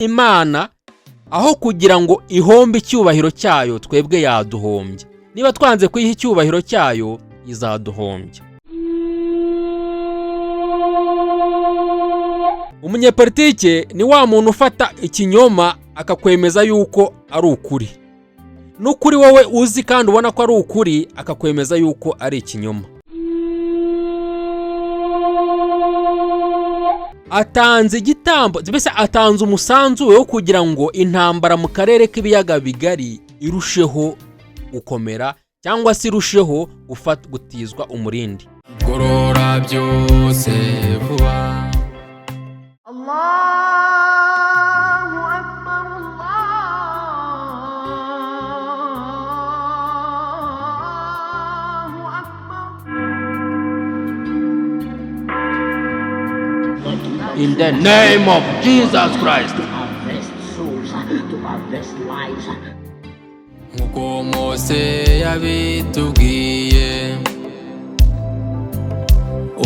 Imana aho kugira ngo ihombe icyubahiro cyayo, twebwe yaduhombya. Niba twanze kuyiha icyubahiro cyayo, izaduhombya. Umunyepolitike ni wa muntu ufata ikinyoma akakwemeza yuko ari ukuri, n'ukuri wowe uzi kandi ubona ko ari ukuri akakwemeza yuko ari ikinyoma. Atanze igitambo, mbese atanze umusanzu we wo kugira ngo intambara mu karere k'Ibiyaga Bigari irusheho gukomera cyangwa se irusheho gutizwa umurindi. Gorora byose vuba. الله أكبر، الله أكبر. In the name of Jesus Christ. Harvest souls, to harvest lives. Nk'uko Mose yabitubwiye,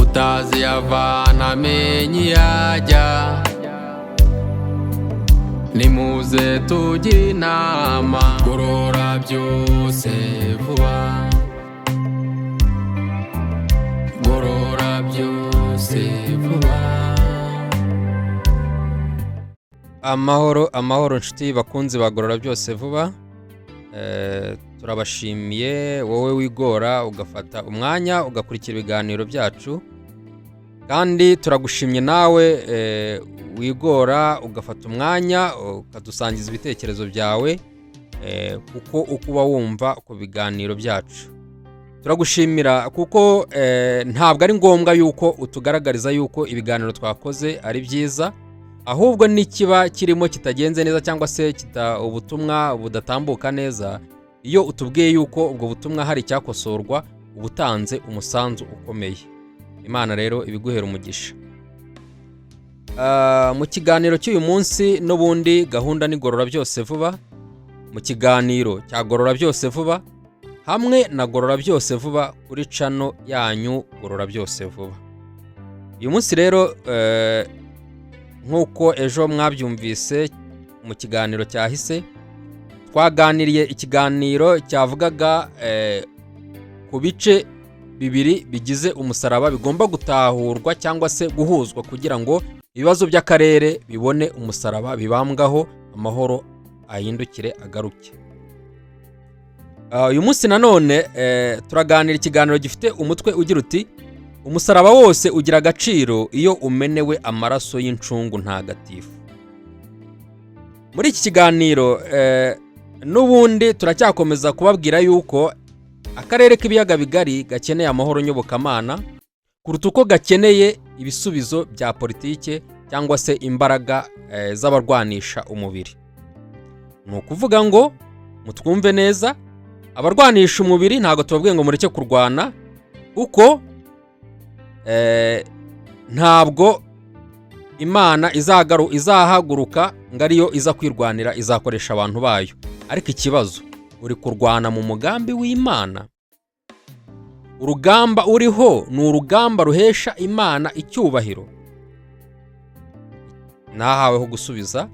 utazi yavana amenye iyo ajya. Nimuze tujye inama, gorora byose vuba, gorora byose vuba. Amahoro, amahoro, nshuti bakunzi bagorora byose vuba. Turabashimiye wowe wigora ugafata umwanya ugakurikira ibiganiro byacu, kandi turagushimye nawe wigora ugafata umwanya ukadusangiza ibitekerezo byawe, kuko uko uba wumva ku biganiro byacu. Turagushimira kuko ntabwo ari ngombwa yuko utugaragariza yuko ibiganiro twakoze ari byiza, ahubwo n'ikiba kirimo kitagenze neza cyangwa se kita ubutumwa budatambuka neza, iyo utubwiye yuko ubwo butumwa hari icyakosorwa, uba utanze umusanzu ukomeye. Imana rero ibiguhera umugisha. Mu kiganiro cy'uyu munsi n'ubundi gahunda ni Gorora Byose Vuba, mu kiganiro cya Gorora Byose Vuba hamwe na Gorora Byose Vuba kuri channel yanyu Gorora Byose Vuba. Uyu munsi rero, nk'uko ejo mwabyumvise mu kiganiro cyahise, twaganiriye ikiganiro cyavugaga ku bice bibiri bigize umusaraba bigomba gutahurwa cyangwa se guhuzwa kugira ngo ibibazo by'akarere bibone umusaraba bibambwaho, amahoro ahindukire agaruke. Uyu munsi nanone turaganira ikiganiro gifite umutwe ugira uti: "Umusaraba wose ugira agaciro iyo umenewe amaraso y'incungu ntagatifu." Muri iki kiganiro n'ubundi turacyakomeza kubabwira yuko akarere k'Ibiyaga Bigari gakeneye amahoro nyobokamana kuruta uko gakeneye ibisubizo bya politike cyangwa se imbaraga z'abarwanisha umubiri. Ni ukuvuga ngo mutwumve neza, abarwanisha umubiri ntabwo tubabwiye ngo mureke kurwana, kuko ntabwo Imana izahaguruka ngo ariyo iza kwirwanira, izakoresha abantu bayo. Ariko ikibazo, uri kurwana mu mugambi w'Imana? Urugamba uriho ni urugamba ruhesha Imana icyubahiro? Nahaweho gusubiza,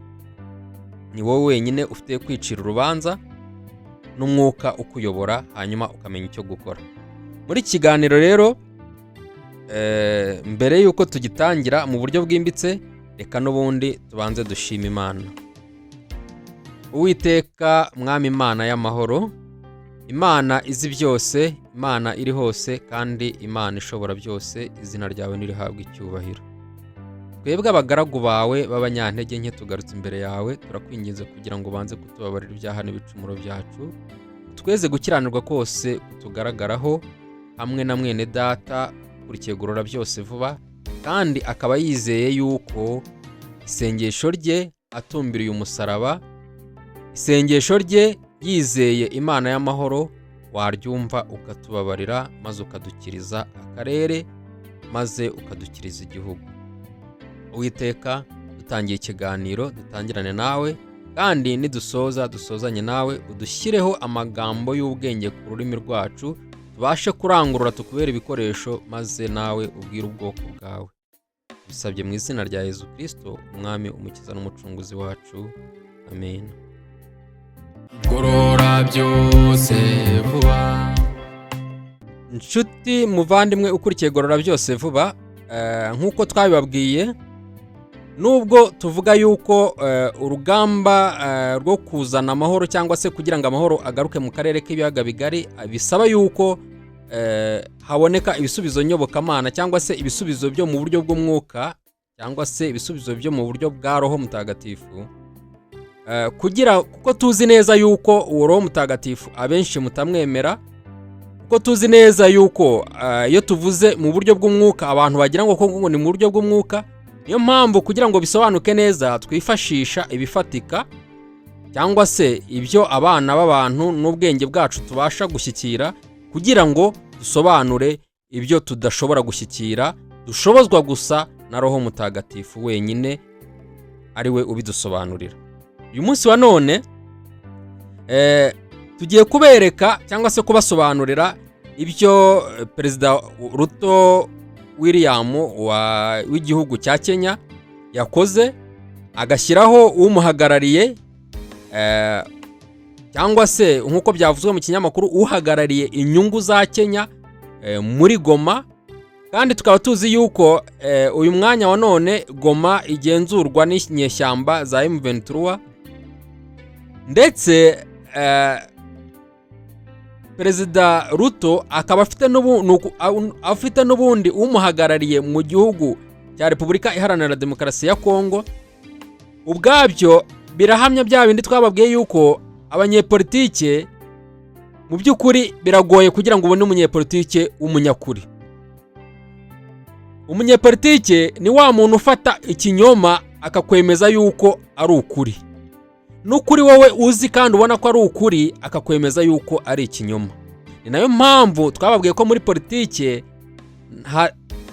ni wowe wenyine ufite kwicira urubanza n'umwuka ukuyobora, hanyuma ukamenya icyo gukora. Muri iki kiganiro rero, mbere y'uko tugitangira mu buryo bwimbitse, reka n'ubundi tubanze dushima Imana. Uwiteka Mwami, Imana y'amahoro, Imana izi byose, Imana iri hose kandi Imana ishobora byose, izina ryawe nirihabwe icyubahiro. Twebwe abagaragu bawe b'abanyantege nke tugarutse imbere yawe, turakwinginze kugira ngo ubanze kutubabarira ibyaha n'ibicumuro byacu, tweze gukiranirwa kose kutugaragaraho, hamwe na mwene data ukurikiye Gorora Byose Vuba kandi akaba yizeye yuko isengesho rye atumbiriye umusaraba, isengesho rye yizeye Imana y'amahoro, waryumva ukatubabarira maze ukadukiriza akarere, maze ukadukiriza igihugu. Uwiteka, dutangiye ikiganiro, dutangirane nawe, kandi nidusoza dusozanye nawe. Udushyireho amagambo y'ubwenge ku rurimi rwacu, tubashe kurangurura tukubere ibikoresho, maze nawe ubwire ubwoko bwawe. Bisabye mu izina rya Yezu Kirisito, Umwami, Umukiza n'Umucunguzi wacu. Amen. Gorora byose vuba. Inshuti muvandimwe ukurikiye Gorora Byose Vuba, nk'uko twabibabwiye, nubwo tuvuga yuko urugamba rwo kuzana amahoro cyangwa se kugira ngo amahoro agaruke mu karere k'Ibiyaga Bigari, bisaba yuko haboneka ibisubizo nyobokamana cyangwa se ibisubizo byo mu buryo bw'umwuka cyangwa se ibisubizo byo mu buryo bwa Roho Mutagatifu, kugira kuko tuzi neza yuko uwo Roho Mutagatifu abenshi mutamwemera, kuko tuzi neza yuko iyo tuvuze mu buryo bw'umwuka abantu bagira ngo koko ngo ni mu buryo bw'umwuka. Niyo mpamvu kugira ngo bisobanuke neza twifashisha ibifatika cyangwa se ibyo abana b'abantu n'ubwenge bwacu tubasha gushyikira, kugira ngo dusobanure ibyo tudashobora gushyikira, dushobozwa gusa na Roho Mutagatifu wenyine, ari we ubidusobanurira. Uyu munsi wa none tugiye kubereka cyangwa se kubasobanurira ibyo Perezida Ruto William w'igihugu cya Kenya yakoze, agashyiraho umuhagarariye, cyangwa se nk'uko byavuzwe mu kinyamakuru, uhagarariye inyungu za Kenya muri Goma. Kandi tukaba tuzi yuko uyu mwanya wa none Goma igenzurwa n'inyeshyamba za M23, ndetse Perezida Ruto akaba afite n'ubundi umuhagarariye mu gihugu cya Repubulika Iharanira Demokarasi ya Kongo. Ubwabyo birahamya bya bindi twababwiye yuko abanyepolitike mu by'ukuri biragoye kugira ngo ubone umunyepolitike w'umunyakuri. Umunyepolitike ni wa muntu ufata ikinyoma akakwemeza yuko ari ukuri, n'ukuri wowe uzi kandi ubona ko ari ukuri akakwemeza yuko ari ikinyoma. Ni nayo mpamvu twababwiye ko muri politike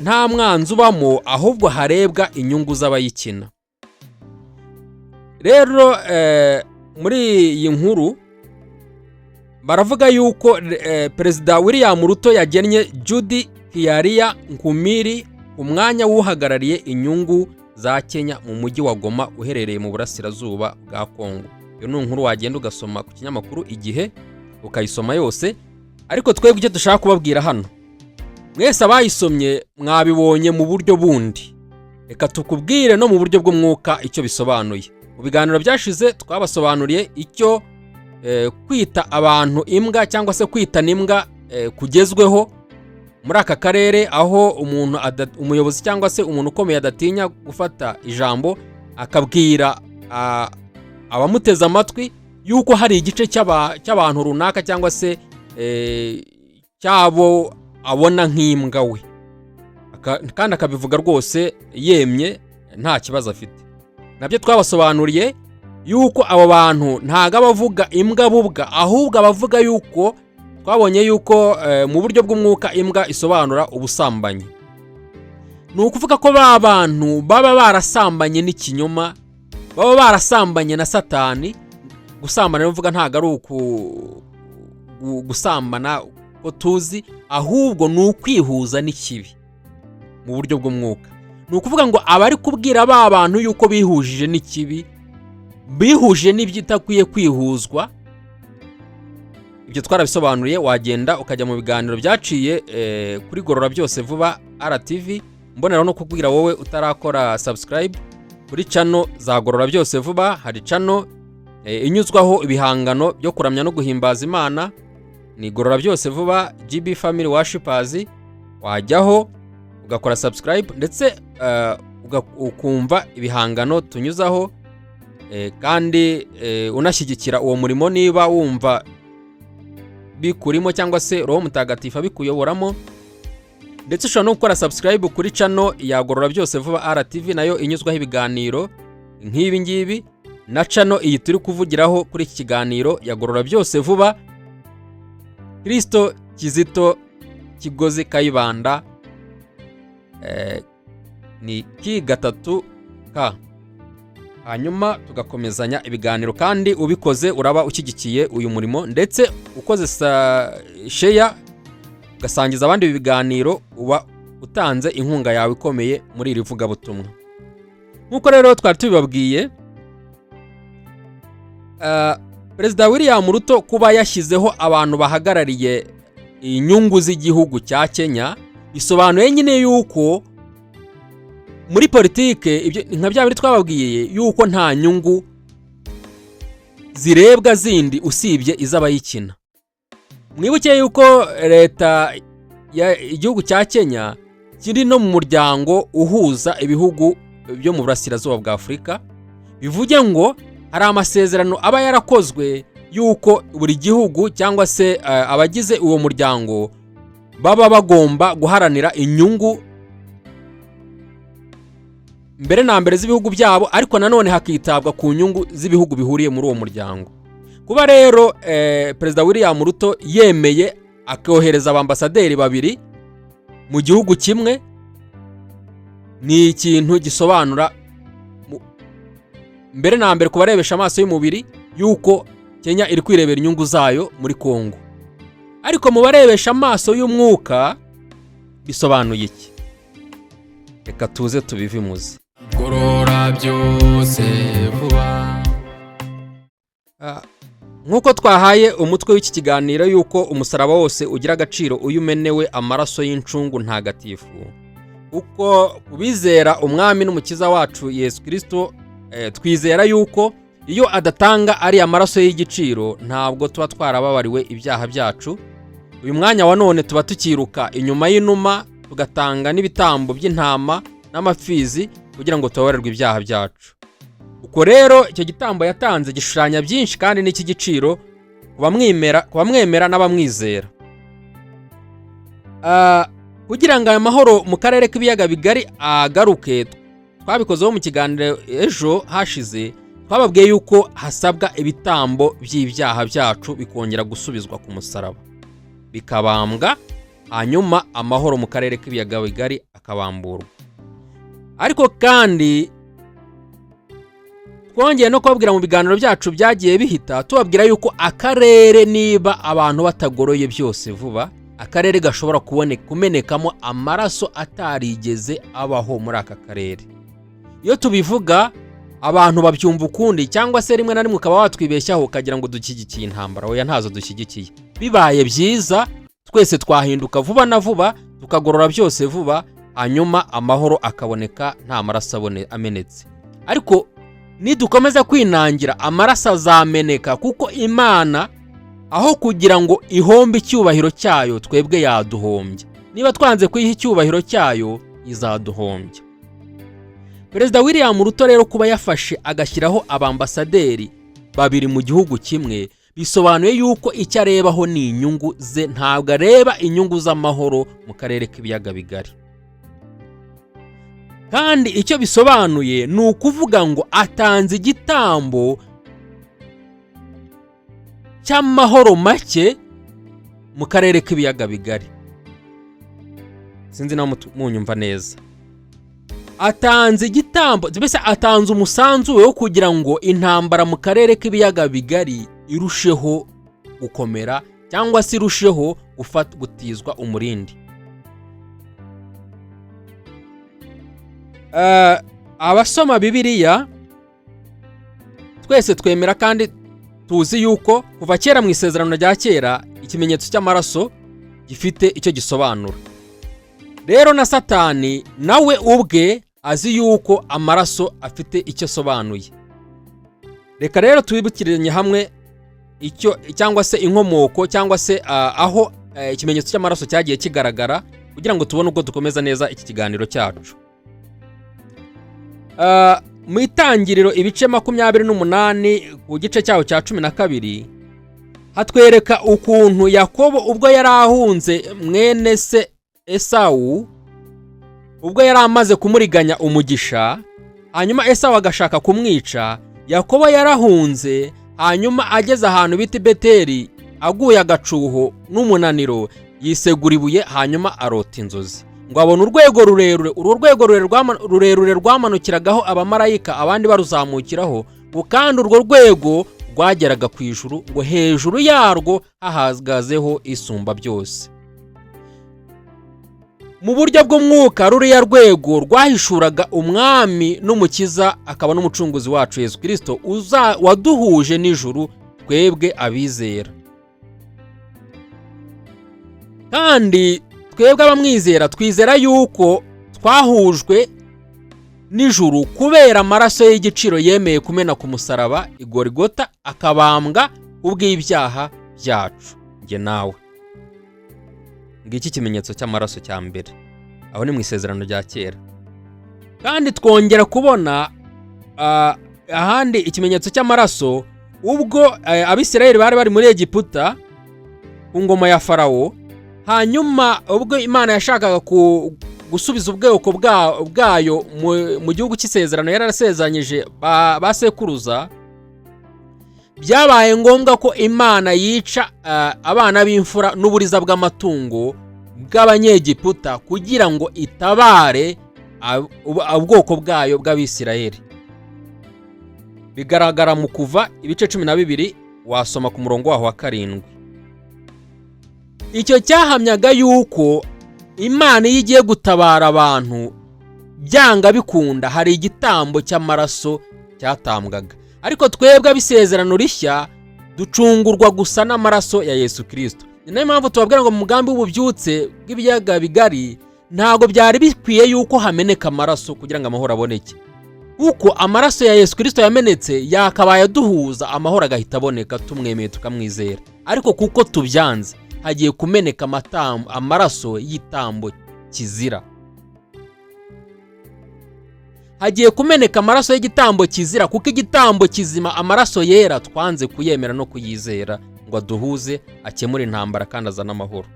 nta mwanzi ubamo, ahubwo harebwa inyungu z'abayikina. Rero muri iyi nkuru baravuga yuko Perezida William Ruto yagennye Judy Kiaria Nkumiri umwanya w'uhagarariye inyungu za Kenya mu mujyi wa Goma uherereye mu burasirazuba bwa Kongo. Iyo ni inkuru wagenda ugasoma ku kinyamakuru Igihe, ukayisoma yose. Ariko twebwe icyo dushaka kubabwira hano, mwese abayisomye mwabibonye mu buryo bundi, reka tukubwire no mu buryo bw'umwuka icyo bisobanuye. Mu biganiro byashize twabasobanuriye icyo kwita abantu imbwa cyangwa se kwitana imbwa kugezweho muri aka karere, aho umuntu umuyobozi cyangwa se umuntu ukomeye adatinya gufata ijambo akabwira abamuteze amatwi yuko hari igice cy'abantu runaka cyangwa se cy'abo abona nk'imbwa we, kandi akabivuga rwose yemye, nta kibazo afite. Nabyo twabasobanuriye yuko abo bantu ntago aba avuga imbwa bubwa, ahubwo abavuga yuko twabonye yuko mu buryo bw'umwuka imbwa isobanura ubusambanyi. Ni ukuvuga ko ba bantu baba barasambanye n'ikinyoma, baba barasambanye na Satani. Gusambana rero mvuga ntabwo ari uku gusambana ko tuzi, ahubwo ni ukwihuza n'ikibi mu buryo bw'umwuka. Ni ukuvuga ngo abari kubwira ba bantu yuko bihujije n'ikibi, bihuje n'ibyo kwihuzwa. Ibyo twarabisobanuriye, wagenda ukajya mu biganiro byaciye kuri Gorora Byose Vuba RTV. Mboneraho no kubwira wowe utarakora subscribe kuri channel za Gorora Byose Vuba, hari channel inyuzwaho ibihangano byo kuramya no guhimbaza Imana, ni Gorora Byose Vuba GB Family Worshipers. Wajyaho ugakora subscribe ndetse ukumva ibihangano tunyuzaho, kandi unashyigikira uwo murimo niba wumva bikurimo cyangwa se Roho Mutagatifu abikuyoboramo. Ndetse ushobora no gukora subscribe kuri channel ya Gorora Byose Vuba RTV, nayo inyuzwaho ibiganiro nk'ibi ngibi, na channel iyi turi kuvugiraho kuri iki kiganiro ya Gorora Byose Vuba Kristo Kizito Kigozi Kayibanda, ni ki gatatu ka. Hanyuma tugakomezanya ibiganiro, kandi ubikoze uraba ushyigikiye uyu murimo, ndetse ukoze sa share ugasangiza abandi ibi biganiro uba Utanze inkunga yawe ikomeye muri iri vugabutumwa. Nk'uko rero twari tubibabwiye, Perezida William Ruto kuba yashyizeho abantu bahagarariye inyungu z'igihugu cya Kenya, bisobanuye nyine yuko muri politike, ibyo nka bya bindi twababwiye, yuko nta nyungu zirebwa zindi usibye iz'abayikina. Mwibuke yuko leta ya igihugu cya Kenya kiri no mu muryango uhuza ibihugu byo mu burasirazuba bwa Afurika. Bivuge ngo hari amasezerano aba yarakozwe yuko buri gihugu cyangwa se abagize uwo muryango baba bagomba guharanira inyungu mbere na mbere z'ibihugu byabo, ariko nanone hakitabwa ku nyungu z'ibihugu bihuriye muri uwo muryango. Kuba rero Perezida William Ruto yemeye akohereza abambasaderi babiri mu gihugu kimwe, ni ikintu gisobanura mbere na mbere ku barebesha amaso y'umubiri yuko Kenya iri kwirebera inyungu zayo muri Kongo. Ariko mu barebesha amaso y'umwuka bisobanuye iki? Reka tuze tubivimuze. Gorora byose vuba. Nk'uko twahaye umutwe w'iki kiganiro yuko umusaraba wose ugira agaciro iyo umenewe amaraso y'incungu ntagatifu, kuko kubizera Umwami n'Umukiza wacu Yesu Kirisito, twizera yuko iyo adatanga ariya maraso y'igiciro, ntabwo tuba twarababariwe ibyaha byacu. Uyu mwanya wa none tuba tukiruka inyuma y'inuma, tugatanga n'ibitambo by'intama n'amapfizi kugira ngo tubabarirwe ibyaha byacu. Uko rero icyo gitambo yatanze gishushanya byinshi kandi n'icy'igiciro ku bamwemera n'abamwizera. Kugira ngo aya mahoro mu karere k'Ibiyaga Bigari agaruke, twabikozeho mu kiganiro ejo hashize. Twababwiye yuko hasabwa ibitambo by'ibyaha byacu bikongera gusubizwa ku musaraba, bikabambwa, hanyuma amahoro mu karere k'Ibiyaga Bigari akabamburwa. Ariko kandi twongeye no kubabwira mu biganiro byacu byagiye bihita, tubabwira yuko akarere, niba abantu batagoroye byose vuba, akarere gashobora kumenekamo amaraso atarigeze abaho muri aka karere. Iyo tubivuga abantu babyumva ukundi, cyangwa se rimwe na rimwe ukaba watwibeshyaho ukagira ngo dushyigikiye intambara. Oya, ntazo dushyigikiye. Bibaye byiza twese twahinduka vuba na vuba, tukagorora byose vuba, hanyuma amahoro akaboneka nta maraso amenetse. Ariko nidukomeza kwinangira, amaraso azameneka, kuko Imana aho kugira ngo ihombe icyubahiro cyayo, twebwe yaduhombya. Niba twanze kuyiha icyubahiro cyayo, izaduhombya. Perezida William Ruto rero kuba yafashe agashyiraho abambasaderi babiri mu gihugu kimwe, bisobanuye yuko icyo arebaho ni inyungu ze, ntabwo areba inyungu z'amahoro mu karere k'Ibiyaga Bigari. Kandi icyo bisobanuye ni ukuvuga ngo atanze igitambo cy'amahoro make mu karere k'Ibiyaga Bigari. Sinzi nawe munyumva neza. Atanze igitambo, mbese atanze umusanzu we wo kugira ngo intambara mu karere k'Ibiyaga Bigari irusheho gukomera, cyangwa se irusheho gutizwa umurindi. Abasoma Bibiliya twese twemera kandi tuzi yuko kuva kera mu Isezerano rya Kera ikimenyetso cy'amaraso gifite icyo gisobanura. Rero na Satani nawe ubwe azi yuko amaraso afite icyo asobanuye. Reka rero twibukiranye hamwe icyo, cyangwa se inkomoko, cyangwa se aho ikimenyetso cy'amaraso cyagiye kigaragara, kugira ngo tubone uko dukomeza neza iki kiganiro cyacu. Mu Itangiriro ibice 28, ku gice cyaho cya 12, hatwereka ukuntu Yakobo, ubwo yari ahunze mwene se Esawu, ubwo yari amaze kumuriganya umugisha, hanyuma Esawu agashaka kumwica, Yakobo yarahunze. Hanyuma ageze ahantu bita i Beteli, aguye agacuho n'umunaniro, yisegura ibuye, hanyuma arota inzozi ngo abone urwego rurerure. Urwo rwego rurerure rwamanukiragaho abamarayika, abandi baruzamukiraho, ngo kandi urwo rwego rwageraga ku ijuru, ngo hejuru yarwo hahagazeho Isumba byose. Mu buryo bw'umwuka, ruriya rwego rwahishuraga Umwami n'Umukiza akaba n'Umucunguzi wacu Yesu Kirisito, uza waduhuje n'ijuru twebwe abizera. Kandi twebwe abamwizera twizera yuko twahujwe n'ijuru kubera amaraso y'igiciro yemeye kumena ku musaraba i Gorigota, akabambwa kubw'ibyaha byacu, njye nawe. Ngiki ikimenyetso cy'amaraso cya mbere, aho ni mu Isezerano rya Kera. Kandi twongera kubona ahandi ikimenyetso cy'amaraso ubwo Abisirayeli bari bari muri Egiputa ku ngoma ya Farawo. Hanyuma ubwo Imana yashakaga gusubiza ubwoko bwayo mu gihugu cy'isezerano yari yarasezeranyije ba sekuruza, byabaye ngombwa ko Imana yica abana b'imfura n'uburiza bw'amatungo bw'Abanyegiputa kugira ngo itabare ubwoko bwayo bw'Abisirayeli. Bigaragara mu Kuva ibice 12, wasoma ku murongo waho wa 7. Icyo cyahamyaga yuko Imana iyo igiye gutabara abantu, byanga bikunda hari igitambo cy'amaraso cyatambwaga. Ariko twebwe ab'Isezerano Rishya ducungurwa gusa n'amaraso ya Yesu Kirisito. Ni nayo mpamvu tubabwira ngo mu mugambi w'ububyutse bw'Ibiyaga Bigari ntabwo byari bikwiye yuko hameneka amaraso kugira ngo amahoro aboneke, kuko amaraso ya Yesu Kirisito yamenetse yakabaye aduhuza, amahoro agahita aboneka tumwemeye tukamwizera. Ariko kuko tubyanze, hagiye kumeneka amaraso y'igitambo kizira. Hagiye kumeneka amaraso y'igitambo kizira, kuko igitambo kizima, amaraso yera, twanze kuyemera no kuyizera ngo aduhuze, akemure intambara kandi azane amahoro.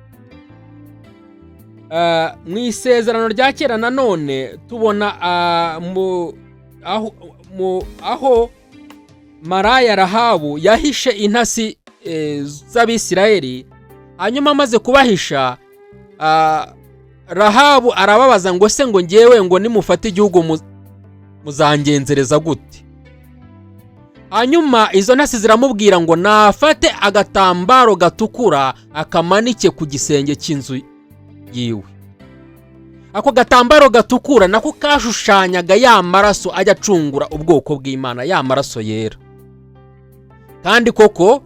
Mu Isezerano rya Kera nanone tubona aho maraya Rahabu yahishe intasi z'Abisirayeli. Hanyuma amaze kubahisha, Rahabu arababaza ngo: "Se ngo ngewe ngo nimufate igihugu muzangenzereza gute?" Hanyuma izo ntasi ziramubwira ngo nafate agatambaro gatukura akamanike ku gisenge cy'inzu yiwe. Ako gatambaro gatukura nako kashushanyaga ya maraso ajya acungura ubwoko bw'Imana, ya maraso yera. Kandi koko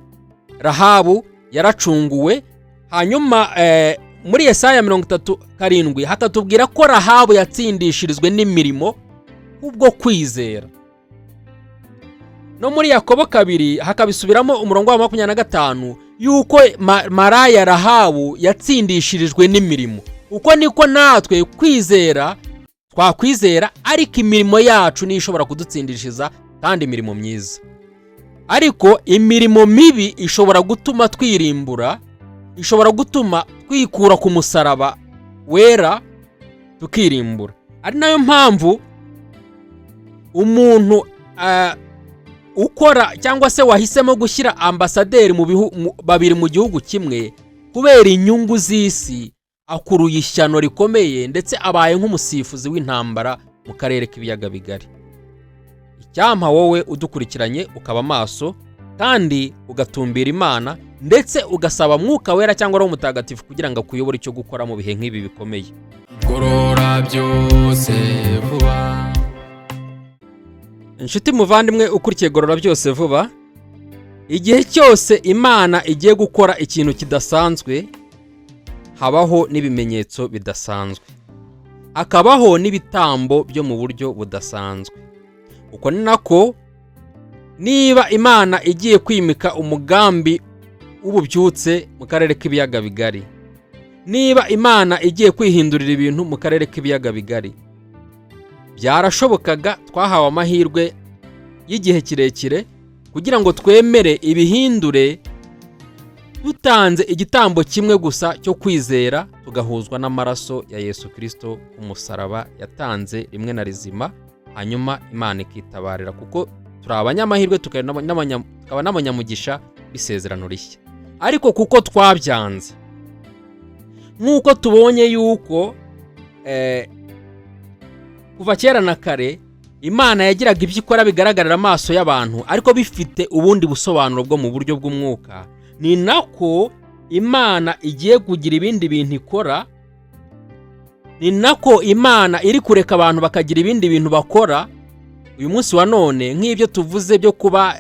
Rahabu yaracunguwe. Hanyuma muri Yesaya 37 hakatubwira ko Rahabu yatsindishirizwe n'imirimo kubwo kwizera. No muri Yakobo 2 hakabisubiramo, umurongo wa 25, yuko maraya Rahabu yatsindishirijwe n'imirimo. Uko niko natwe kwizera twakwizera, ariko imirimo yacu niyo ishobora kudutsindishiriza, kandi imirimo myiza. Ariko imirimo mibi ishobora gutuma twirimbura, ishobora gutuma twikura ku musaraba wera tukirimbura. Ari nayo mpamvu umuntu ukora cyangwa se wahisemo gushyira ambasaderi babiri mu gihugu kimwe kubera inyungu z'isi, akuruye ishyano rikomeye, ndetse abaye nk'umusifuzi w'intambara mu karere k'Ibiyaga Bigari. Icyampa wowe udukurikiranye ukaba maso kandi ugatumbira Imana, ndetse ugasaba Mwuka Wera cyangwa Roho Mutagatifu kugira ngo akuyobore icyo gukora mu bihe nk'ibi bikomeye. Gorora byose vuba. Inshuti muvandimwe ukurikiye Gorora Byose Vuba, igihe cyose Imana igiye gukora ikintu kidasanzwe, habaho n'ibimenyetso bidasanzwe, hakabaho n'ibitambo byo mu buryo budasanzwe. Uko ni nako niba Imana igiye kwimika umugambi w'ububyutse mu karere k'Ibiyaga Bigari, niba Imana igiye kwihindurira ibintu mu karere k'Ibiyaga Bigari, byarashobokaga. Twahawe amahirwe y'igihe kirekire kugira ngo twemere ibihindure, dutanze igitambo kimwe gusa cyo kwizera, tugahuzwa n'amaraso ya Yesu Kirisito ku musaraba yatanze rimwe na rizima, hanyuma Imana ikitabarira, kuko turi abanyamahirwe tukaba n'abanyamugisha b'Isezerano Rishya. Ariko kuko twabyanze, nk'uko tubonye yuko kuva kera na kare Imana yagiraga ibyo ikora bigaragarira amaso y'abantu, ariko bifite ubundi busobanuro bwo mu buryo bw'umwuka, ni nako Imana igiye kugira ibindi bintu ikora. Ni nako Imana iri kureka abantu bakagira ibindi bintu bakora uyu munsi wa none, nk'ibyo tuvuze byo kuba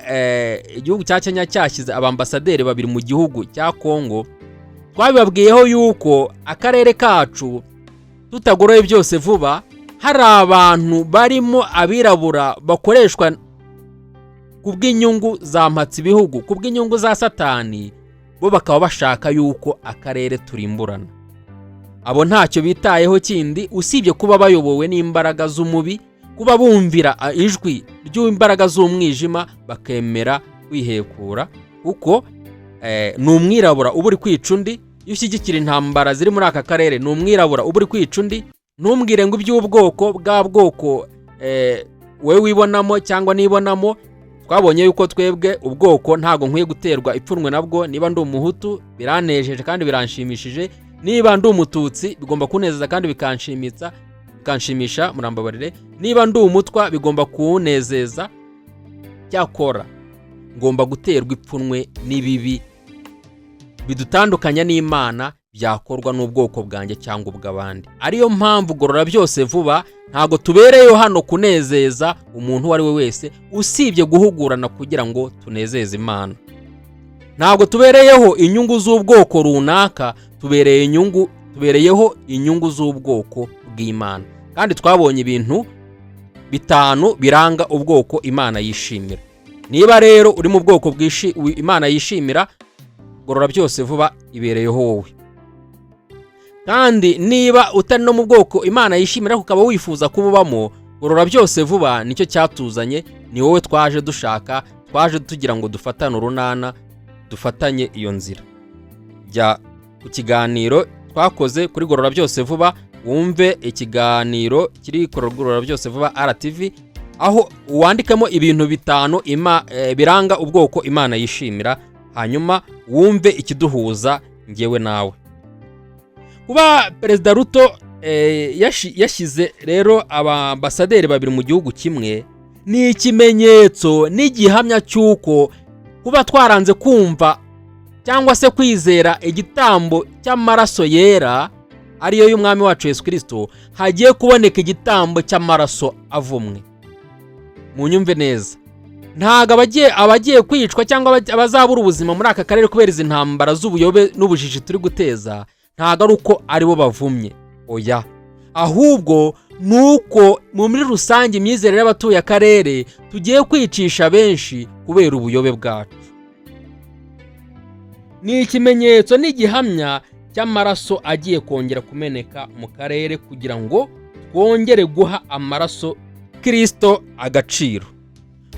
igihugu cya Kenya cyashyize abambasaderi babiri mu gihugu cya Kongo. Twabibabwiyeho yuko akarere kacu tutagoroye byose vuba, hari abantu barimo abirabura bakoreshwa ku bw'inyungu za mpatsi ibihugu, ku bw'inyungu za Satani, bo bakaba bashaka yuko akarere turimburana. Abo ntacyo bitayeho kindi usibye kuba bayobowe n'imbaraga z'umubi, kuba bumvira ijwi ry'imbaraga z'umwijima, bakemera kwihekura, kuko ni umwirabura uba uri kwica undi. Iyo ushyigikira intambara ziri muri aka karere, ni umwirabura uba uri kwica undi. Ntumbwire ngo iby'ubwoko bwa bwoko wowe wibonamo cyangwa nibonamo. Twabonye yuko twebwe ubwoko ntabwo nkwiye guterwa ipfunwe nabwo. Niba ndi Umuhutu biranejeje kandi biranshimishije, niba ndi Umututsi bigomba kunezeza kandi bikanshimisha, murambabarire. Niba ndi Umutwa bigomba kunezeza. Cyakora ngomba guterwa ipfunwe n'ibibi bidutandukanya n'Imana byakorwa n'ubwoko bwanjye cyangwa ubw'abandi. Ariyo mpamvu Gorora Byose Vuba ntabwo tubereyeho hano kunezeza umuntu uwo ari we wese, usibye guhugurana kugira ngo tunezeze Imana. Ntabwo tubereyeho inyungu z'ubwoko runaka, tubereyeho inyungu z'ubwoko bw'Imana. Kandi twabonye ibintu bitanu biranga ubwoko Imana yishimira. Niba rero uri mu bwoko Imana yishimira, Gorora Byose Vuba ibereyeho wowe. Kandi niba utari no mu bwoko Imana yishimira ariko ukaba wifuza kububamo, Gorora Byose Vuba nicyo cyatuzanye, ni wowe twaje dushaka, twaje tugira ngo dufatane urunana, dufatanye iyo nzira. Jya ku kiganiro twakoze kuri Gorora Byose Vuba, wumve ikiganiro kiri kuri Gorora Byose Vuba RTV, aho wandikamo ibintu bitanu biranga ubwoko Imana yishimira, hanyuma wumve ikiduhuza ngewe nawe. Kuba Perezida Ruto yashyize rero abambasaderi babiri mu gihugu kimwe ni ikimenyetso n'igihamya cy'uko kuba twaranze kumva cyangwa se kwizera igitambo cy'amaraso yera, ariyo y'Umwami wacu Yesu Kirisito, hagiye kuboneka igitambo cy'amaraso avumwe. Munyumve neza, ntabwo abagiye kwicwa cyangwa abazabura ubuzima muri aka karere kubera izi ntambara z'ubuyobe n'ubujiji turi guteza, ntabwo ari uko aribo bavumye, oya, ahubwo ni uko muri rusange imyizerere y'abatuye akarere tugiye kwicisha benshi kubera ubuyobe bwacu. Ni ikimenyetso n'igihamya cy'amaraso agiye kongera kumeneka mu karere kugira ngo twongere guha amaraso Kirisito agaciro,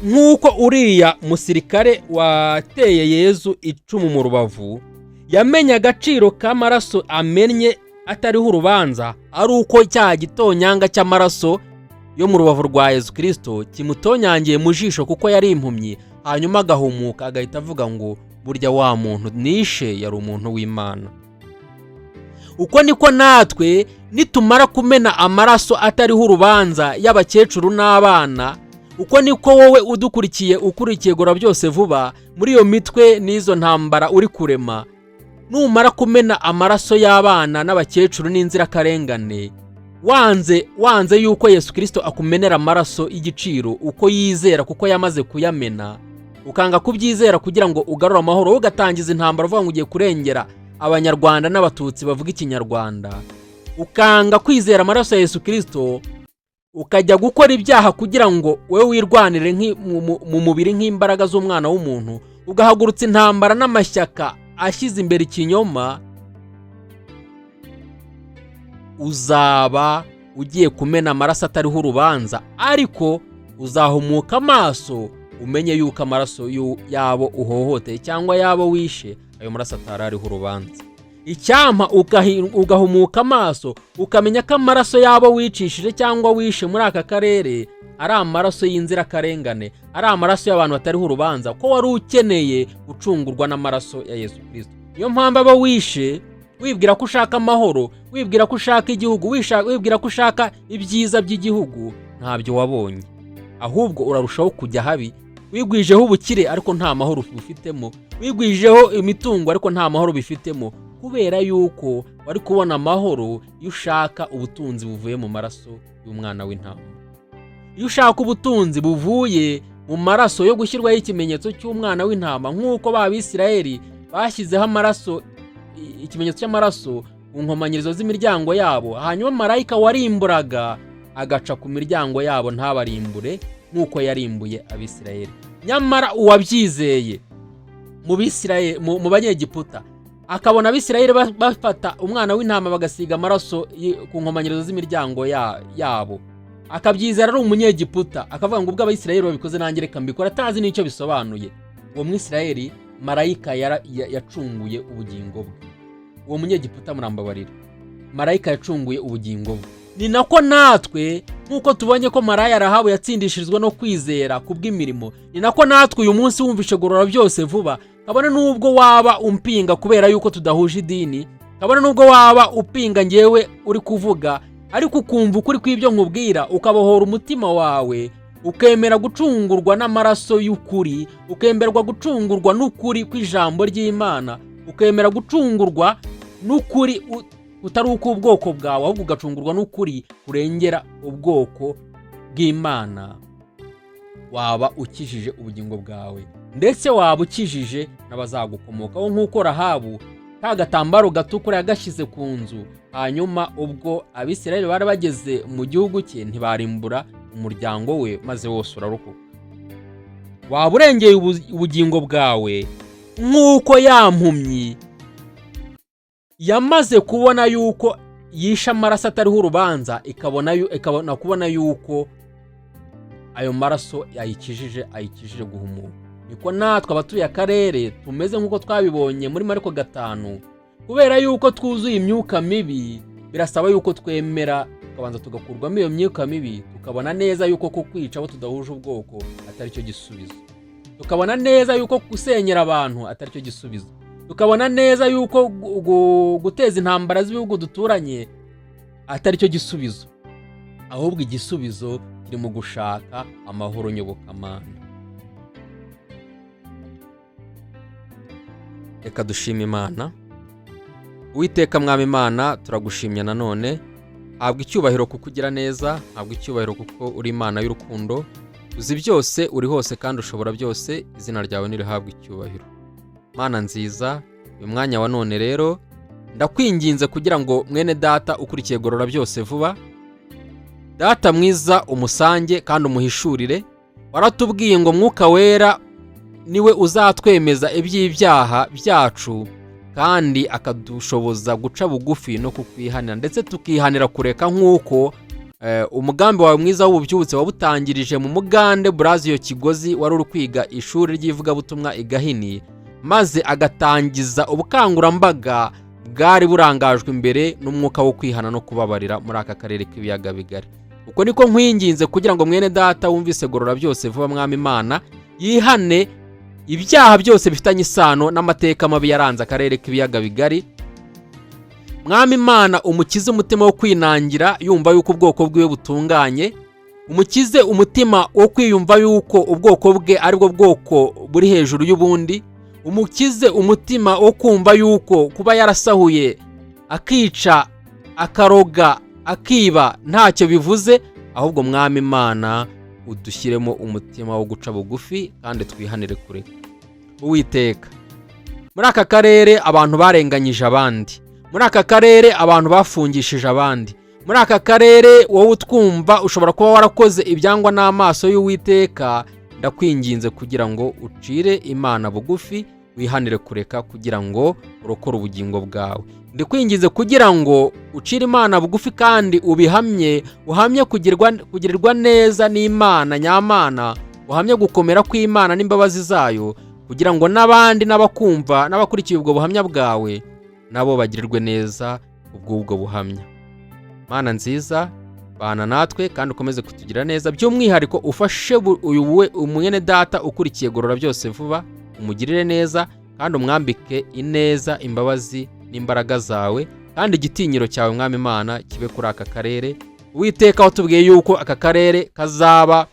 nk'uko uriya musirikare wateye Yezu icumu mu rubavu yamenye agaciro k'amaraso amennye atariho urubanza, ari uko cya gitonyanga cy'amaraso yo mu rubavu rwa Yezu Kirisito kimutonyangiye mu jisho, kuko yari impumyi, hanyuma agahumuka, agahita avuga ngo burya wa muntu nishe yari umuntu w'Imana. Uko niko natwe nitumara kumena amaraso atariho urubanza y'abakecuru n'abana, uko niko wowe udukurikiye, ukurikiye Gora Byose Vuba, muri iyo mitwe n'izo ntambara uri kurema, numara kumena amaraso y'abana n'abakecuru n'inzirakarengane, wanze wanze yuko Yesu Kirisito akumenera amaraso y'igiciro uko yizera, kuko yamaze kuyamena, ukanga kubyizera kugira ngo ugarure amahoro, wowe ugatangiza intambara uvuga ngo ugiye kurengera Abanyarwanda n'Abatutsi bavuga Ikinyarwanda, ukanga kwizera amaraso ya Yesu Kirisito, ukajya gukora ibyaha kugira ngo wowe wirwanire mu mubiri nk'imbaraga z'umwana w'umuntu, ugahagurutsa intambara n'amashyaka ashyize imbere ikinyoma, uzaba ugiye kumena amaraso atariho urubanza, ariko uzahumuka amaso umenye yuko amaraso y'abo uhohoteye cyangwa y'abo wishe, ayo maraso atari ariho urubanza. Icyampa ugahumuka amaso, ukamenya ko amaraso y'abo wicishije cyangwa wishe muri aka karere ari amaraso y'inzirakarengane, ari amaraso y'abantu batariho urubanza, ko wari ukeneye gucungurwa n'amaraso ya Yesu Kirisito. Niyo mpamvu abo wishe wibwira ko ushaka amahoro, wibwira ko ushaka igihugu, wibwira ko ushaka ibyiza by'igihugu, ntabyo wabonye, ahubwo urarushaho kujya habi. Wigwijeho ubukire ariko nta mahoro bufitemo, wigwijeho imitungo ariko nta mahoro bifitemo, kubera ko wanze kwizera amaraso ya Yesu Kirisito. Kubera yuko wari kubona amahoro iyo ushaka ubutunzi buvuye mu maraso y'umwana w'intama, iyo ushaka ubutunzi buvuye mu maraso yo gushyirwaho ikimenyetso cy'umwana w'intama, nk'uko ba Bisirayeli bashyizeho amaraso, ikimenyetso cy'amaraso ku nkomanyirizo z'imiryango yabo, hanyuma marayika warimburaga agaca ku miryango yabo ntabarimbure nk'uko yarimbuye Abisirayeli. Nyamara uwabyizeye mu Bisirayeli, mu Banyegiputa, akabona Abisirayeli bafata umwana w'intama bagasiga amaraso ku nkomanyirizo z'imiryango yabo, akabyizera ari Umunyegiputa, akavuga ngo: "Ubwo Abisirayeli babikoze, nanjye reka mbikora," atazi n'icyo bisobanuye, uwo Mwisirayeli marayika yacunguye ubugingo bwe. Uwo Munyegiputa, murambabarira, marayika yacunguye ubugingo bwe. Ni nako natwe, nk'uko tubonye ko maraya Rahabu yatsindishirizwa no kwizera kubw'imirimo, ni nako natwe uyu munsi wumvishe Gorora Byose Vuba, kabone n'ubwo waba umpinga kubera yuko tudahuje idini, kabone n'ubwo waba upinga ngewe uri kuvuga, ariko ukumva ukuri kw'ibyo nkubwira, ukabohora umutima wawe, ukemera gucungurwa n'amaraso y'ukuri, ukemerwa gucungurwa n'ukuri kw'ijambo ry'Imana, ukemera gucungurwa n'ukuri utari uk'ubwoko bwawe, ahubwo ugacungurwa n'ukuri kurengera ubwoko bw'Imana, waba ukijije ubugingo bwawe, ndetse waba ukijije n'abazagukomokaho, nk'uko Rahabu ka gatambaro gatukura yagashyize ku nzu, hanyuma ubwo Abisirayeli bari bageze mu gihugu cye ntibarimbura umuryango we, maze wose urarokoka. Waba urengeye ubugingo bwawe nk'uko ya mpumyi yamaze kubona yuko yishe amaraso atariho urubanza, ikabona kubona yuko ayo maraso ayikijije guhumuka. Niko natwe abatuye akarere tumeze, nk'uko twabibonye muri Mariko 5. Kubera yuko twuzuye imyuka mibi, birasaba yuko twemera tukabanza tugakurwamo iyo myuka mibi, tukabona neza yuko ko kwica abo tudahuje ubwoko atari cyo gisubizo, tukabona neza yuko gusenyera abantu atari cyo gisubizo, tukabona neza yuko guteza intambara z'ibihugu duturanye atari cyo gisubizo, ahubwo igisubizo kiri mu gushaka amahoro nyobokamana. Reka dushime Imana. Uwiteka Mwami Imana, turagushimye nanone. Habwa icyubahiro kuko ugira neza, habwa icyubahiro kuko uri Imana y'urukundo, uzi byose, uri hose kandi ushobora byose. Izina ryawe nirihabwa icyubahiro. Mana nziza, uyu mwanya wa none rero ndakwinginze kugira ngo mwene data ukurikiye Gorora Byose Vuba, Data mwiza, umusange kandi umuhishurire. Waratubwiye ngo Mwuka Wera niwe uzatwemeza iby'ibyaha byacu kandi akadushoboza guca bugufi no kukwihanira, ndetse tukihanira kureka, nk'uko umugambi wawe mwiza w'ububyutse wabutangirije mu Mugande Buraziyo Kigozi wari uri kwiga ishuri ry'ivugabutumwa i Gahini, maze agatangiza ubukangurambaga bwari burangajwe imbere n'umwuka wo kwihana no kubabarira muri aka karere k'ibiyaga bigari. Uko niko nkwinginze kugira ngo mwene data wumvise Gorora Byose Vuba, Mwami Imana, yihane ibyaha byose bifitanye isano n'amateka mabi yaranze akarere k'ibiyaga bigari. Mwami Imana, umukize umutima wo kwinangira yumva yuko ubwoko bwiwe butunganye, umukize umutima wo kwiyumva yuko ubwoko bwe aribwo bwoko buri hejuru y'ubundi, umukize umutima wo kumva yuko kuba yarasahuye, akica, akaroga, akiba ntacyo bivuze. Ahubwo Mwami Imana, udushyiremo umutima wo guca bugufi kandi twihanire kureka. Uwiteka, muri aka karere abantu barenganyije abandi, muri aka karere abantu bafungishije abandi, muri aka karere wowe utwumva ushobora kuba warakoze ibyangwa n'amaso y'Uwiteka. Ndakwinginze kugira ngo ucire Imana bugufi, wihanire kureka kugira ngo urokore ubugingo bwawe. Ndakwinginze kugira ngo ucire Imana bugufi kandi ubihamye, uhamye kugirirwa neza n'Imana nyamana, uhamye gukomera kw'Imana n'imbabazi zayo, kugira ngo n'abandi n'abakumva n'abakurikiye ubwo buhamya bwawe nabo bagirirwe neza ubw'ubwo buhamya. Mana nziza, bana natwe kandi ukomeze kutugira neza. By'umwihariko ufashe uyu we umwene data ukurikiye Gorora Byose Vuba, umugirire neza kandi umwambike ineza, imbabazi n'imbaraga zawe, kandi igitinyiro cyawe, Mwami Imana, kibe kuri aka karere. Uwiteka, watubwiye yuko aka karere kazaba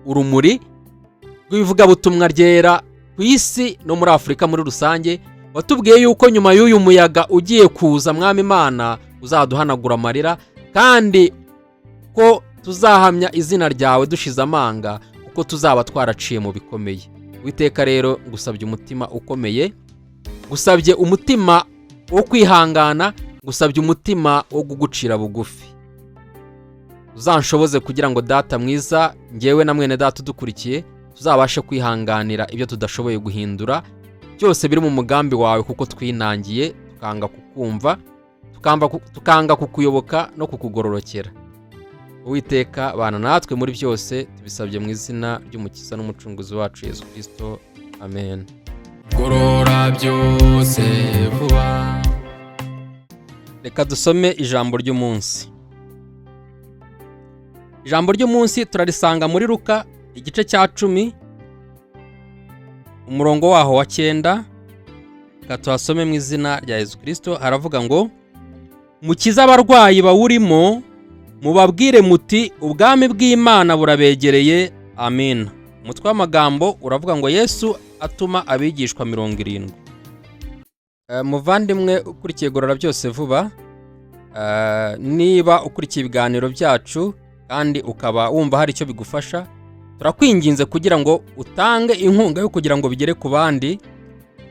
urumuri rw'ivugabutumwa ryera ku isi no muri Afurika muri rusange. Watubwiye yuko nyuma y'uyu muyaga ugiye kuza, Mwami Imana, uzaduhanagura amarira, kandi ko tuzahamya izina ryawe dushize amanga, kuko tuzaba twaraciye mu bikomeye. Witeka rero, ngusabye umutima ukomeye, gusabye umutima wo kwihangana, gusabye umutima wo kugucira bugufi. Uzanshoboze kugira ngo, Data mwiza, ngewe na mwene data udukurikiye tuzabashe kwihanganira ibyo tudashoboye guhindura byose biri mu mugambi wawe, kuko twinangiye tukanga kukumva, tukanga kukuyoboka no kukugororokera. Uwiteka, bana natwe muri byose. Tubisabye mu izina ry'Umukiza n'Umucunguzi wacu Yesu Kirisito, amen. Gorora byose vuba. Reka dusome ijambo ry'umunsi. Ijambo ry'umunsi turarisanga muri Luka igice cya 10, umurongo waho wa 9. Reka tuhasome mu izina rya Yesu Kirisito. Haravuga ngo: "Mukize abarwayi bawurimo, mubabwire muti: 'Ubwami bw'Imana burabegereye.' Amen." Umutwe w'amagambo uravuga ngo: "Yesu atuma abigishwa 70." Muvandimwe ukurikiye Gorora Byose Vuba, niba ukurikiye ibiganiro byacu kandi ukaba wumva hari icyo bigufasha, turakwinginze kugira ngo utange inkunga yo kugira ngo bigere ku bandi,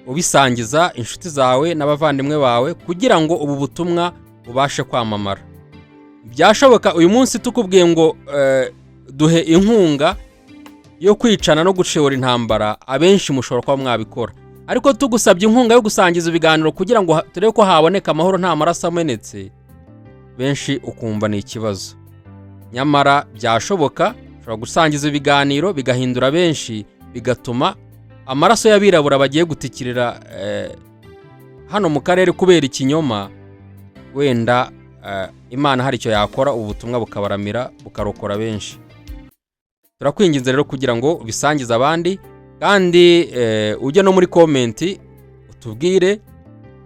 ubisangiza inshuti zawe n'abavandimwe bawe, kugira ngo ubu butumwa bubashe kwamamara. Byashoboka uyu munsi tukubwiye ngo duhe inkunga yo kwicana no gushora intambara, abenshi mushobora kuba mwabikora, ariko tugusabye inkunga yo gusangiza ibiganiro kugira ngo turebe ko haboneka amahoro nta maraso amenetse, benshi ukumva ni ikibazo. Nyamara byashoboka, ushobora gusangiza ibiganiro bigahindura benshi, bigatuma amaraso y'abirabura bagiye gutikirira hano mu karere kubera ikinyoma, wenda Imana hari icyo yakora, ubu butumwa bukabaramira, bukarokora benshi. Turakwinginze rero kugira ngo ubisangize abandi, kandi ujye no muri comment utubwire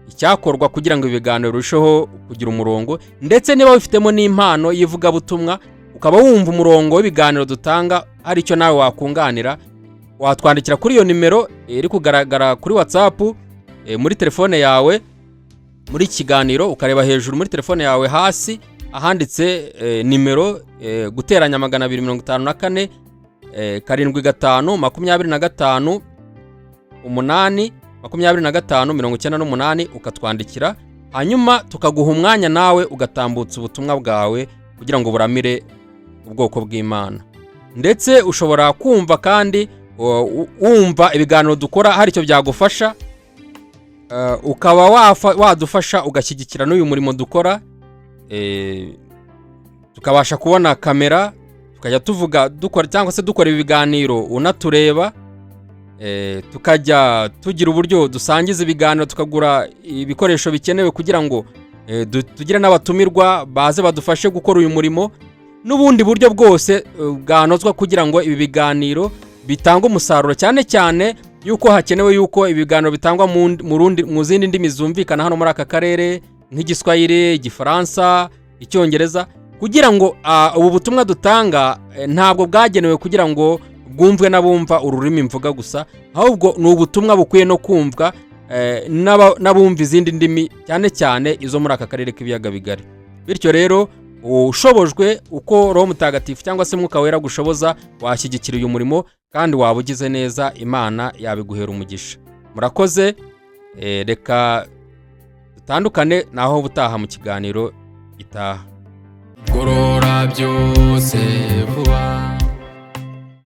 icyakorwa kugira ngo ibiganiro birusheho kugira umurongo. Ndetse niba wifitemo n'impano y'ivugabutumwa, ukaba wumva umurongo w'ibiganiro dutanga hari icyo nawe wakunganira, watwandikira kuri iyo nimero iri kugaragara kuri WhatsApp muri telefone yawe. Muri iki kiganiro ukareba hejuru muri telefone yawe hasi ahanditse nimero +254 75 25 8 25 98, ukatwandikira, hanyuma tukaguha umwanya nawe ugatambutsa ubutumwa bwawe kugira ngo buramire ubwoko bw'Imana. Ndetse ushobora kumva kandi wumva ibiganiro dukora hari icyo byagufasha, ukaba wadufasha ugashyigikira n'uyu murimo dukora, tukabasha kubona kamera, tukajya tuvuga dukora cyangwa se dukora ibiganiro unatureba, tukajya tugira uburyo dusangiza ibiganiro, tukagura ibikoresho bikenewe kugira ngo tugire n'abatumirwa baze badufashe gukora uyu murimo, n'ubundi buryo bwose bwanozwa kugira ngo ibi biganiro bitange umusaruro, cyane cyane yuko hakenewe yuko ibiganiro bitangwa mu zindi ndimi zumvikana hano muri aka karere, nk'Igiswahili, Igifaransa, Icyongereza, kugira ngo ubu butumwa dutanga ntabwo bwagenewe kugira ngo bwumvwe n'abumva ururimi mvuga gusa, ahubwo ni ubutumwa bukwiye no kumvwa n'abumva izindi ndimi, cyane cyane izo muri aka karere k'Ibiyaga Bigari. Bityo rero, ushobojwe uko Roho Mutagatifu cyangwa se Mwuka Wera gushoboza, washyigikira uyu murimo kandi waba ugize neza, Imana yabiguhera umugisha. Murakoze. Reka dutandukane, naho ubutaha mu kiganiro gitaha. Gorora byose vuba.